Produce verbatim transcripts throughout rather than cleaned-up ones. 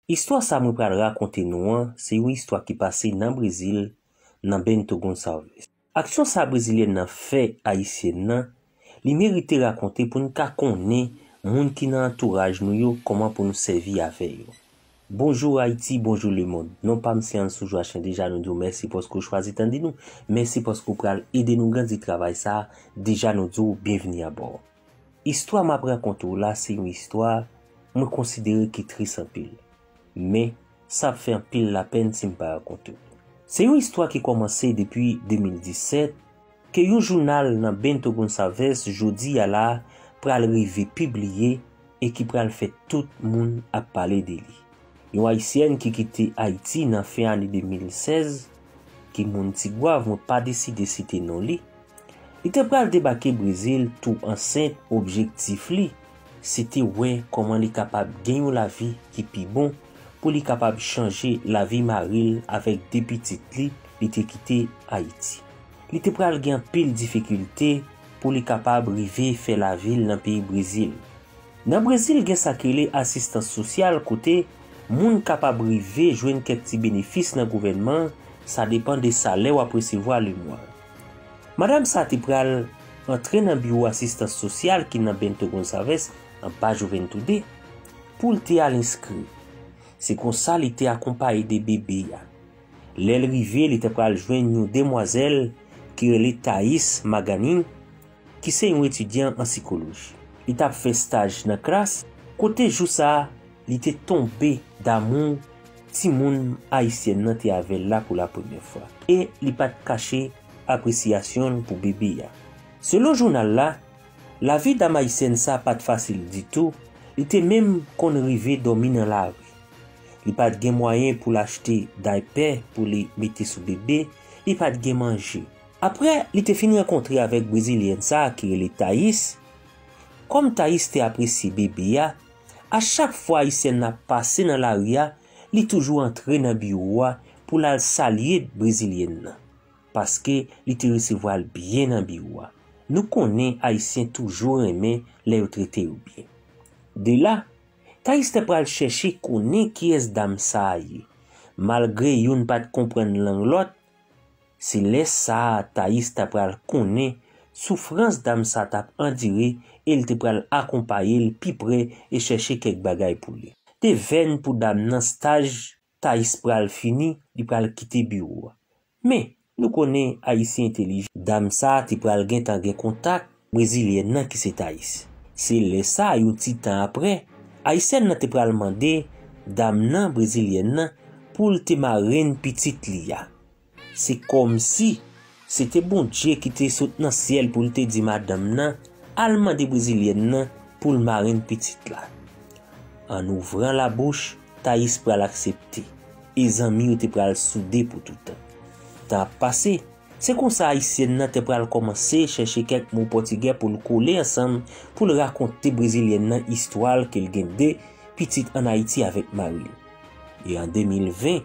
Istwa sa mwen pral rakonte nou an, se yon istwa ki pase nan Brezil, nan Bento Gonçalves. Aksyon sa brezilyèn nan fè ayisyèn nan, li merite rakonte pou n ka konnen moun ki nan antouraj nou yo, kòman pou nou sèvi avè yo. Bonjou Ayiti, bonjou lemonn. Non pa m se Ansou Joachim, deja nou di w mèsi paske w chwazi tande nou, mèsi paske w pral ede nou grandi travay sa a, deja nou di w byenvni abò. Istwa m ap rakonte w la se yon istwa mwen konsidere ki tris anpil. Men, sa ap fè anpil lapenn si m pa rakonte w. Se yon istwa ki kòmanse depi de mil disèt, ke yon jounal nan Bento Gonçalves jodi a la pral rive pibliye e ki pral fè tout moun ap pale de li. Yon ayisyèn ki kite Ayiti nan fen ane de mil sèz, ki moun Tigwav, mwen pa deside site non li, li te pral debake Brezil tou ansent. Objektif li, se te wè kòman li kapab gen yon lavi ki pi bon, pou li kapab chanje lavi mari l avèk de pitit li, li te kite Ayiti. Li te pral gen anpil difikilte pou li kapab rive fè lavi l nan peyi Brezil. Nan Brezil gen sa ki rele asistans sosyal kote moun kapab rive jwenn kèk ti benefis nan gouvènman, sa depann de salè w ap resevwa lemwa. Madanm sa te pral antre nan biwo asistans sosyal ki nan Bento Gonçalves, anba Juventude, pou l te al enskri. Se konsa li te akonpaye de bebe a. Lè l rive, li te pral jwenn yon demwazèl ki rele Thaïs Maganin, ki se yon etidyan an sikoloji. Li t ap fè staj nan klas, kote jou sa a, li te tonbe damou timoun ayisyèn nan te avè l la pou lapremyè fwa. E li pa t kache apresyasyon l pou bebe a. Selon jounal la, lavi dam ayisyèn sa pa t fasil ditou, li te menm konn rive dòmi nan lari. Li pa t gen mwayen pou l achte daypè pou li mete sou bebe, li pa t gen manje. Apre li te fin rankontre avèk brezilyèn sa a ki rele Thaïs, kòm Thaïs te apresye bebe a, a chak fwa ayisyèn nan ap pase nan lari a, li toujou antre nan biwo a pou l al salye brezilyèn nan, paske li te resevwa l byen nan biwo a. Nou konnen ayisyen toujou renmen lè yo trete yo byen. De la, Thaïs te pral chèche konnen kiyès dam sa a ye. Malgre youn pa t konprann lang lòt, se lè sa a Thaïs ta pral konnen soufrans dam sa t ap andire e l te pral akonpaye l pi pre e chèche kèk bagay pou li. Te vèn pou dam nan staj Thaïs pral fini, li pral kite biwo a. Men, nou konnen ayisyen entelijan. Dam sa a te pral gentan gen kontak brezilyèn nan ki se Thaïs. Se lè sa a, yon ti tan apre, ayisyèn nan te pral mande dam nan, brezilyèn nan, pou l te marenn pitit li a. Se kòmsi se te Bondye ki te sot nan syèl pou l te di madanm nan al mande brezilyèn nan pou l marenn pitit la. An ouvran labouch, Thaïs pral aksepte, e zanmi yo te pral soude pou toutan. Tan ap pase, se konsa ayisyèn nan te pral kòmanse chèche kèk mo pòtigè pou l kole ansanm pou l rakonte brezilyèn nan istwa l ke l gen de pitit ann Ayiti avèk mari l. E an de mil ven,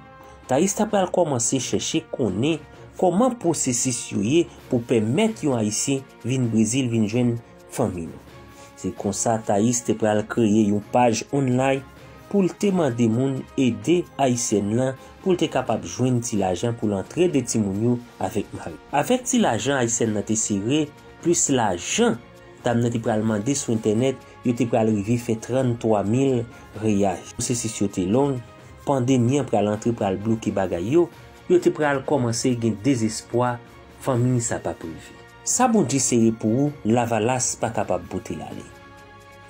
Thaïs ta pral kòmanse chèche konnen kòman pwosesis yo ye pou pèmèt yon ayisyen vin Brezil vin jwenn fanmi nou. Se konsa Thaïs te pral kreye yon paj online pou l te mande moun ede ayisyèn lan pou l te kapab jwenn ti lajan pou l antre de timoun yo avèk mari. Avèk ti lajan ayisyèn nan te sere, plis lajan dam nan te pral mande sou entènèt, yo te pral rive fè tranntwa mil reyal. Pwosesis yo te long, pandemi an pral antre, pral bloke bagay yo, yo te pral kòmanse gen dezespwa, fanmi sa p ap rive. Sa Bondye sere pou ou, lavalas pa kapab pote l ale.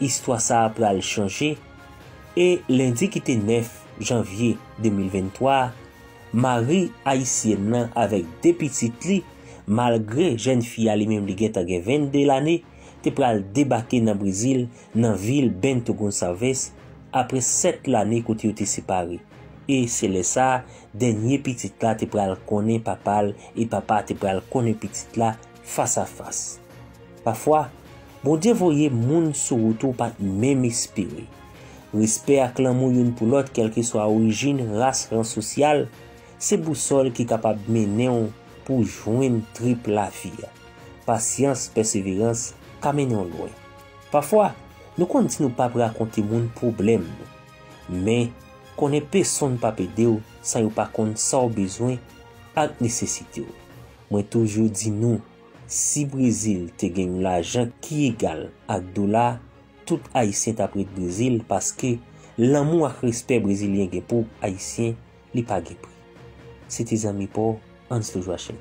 Istwa sa a pral chanje, e lendi ki te nèf janvye de mil venntwa a, mari ayisyèn nan avèk de pitit li, malgre jèn fi a li menm li gentan gen vennde lane, te pral debake nan Brezil, nan vil Bento Gonçalves, apre sèt lane kote yo te separe. E se lè sa a, dènye pitit la te pral konnen papa l, e papa a te pral konnen pitit la fas a fas. Pafwa, Bondye voye moun sou wout ou pa t menm espere. Respè ak lanmou youn pou lòt, kèlkeswa orijin, ras, ran sosyal, se bousòl ki kapab mennen w pou w jwenn trip lavi a. Pasyans, pèseverans ka mennen w lwen. Pafwa, nou konn di nou p ap rakonte moun pwoblèm nou. Men, konnen pesonn p ap ede w san yo pa konn sa w bezwen ak nesesite w. Mwen toujou di nou, si Brezil te gen yon lajan ki egal ak dola, tout Ayisyen t ap ret Brezil paske lanmou ak respè Brezilyen gen pou Ayisyen, li pa gen pri. Se te zanmi pa w, Anslo Joachim.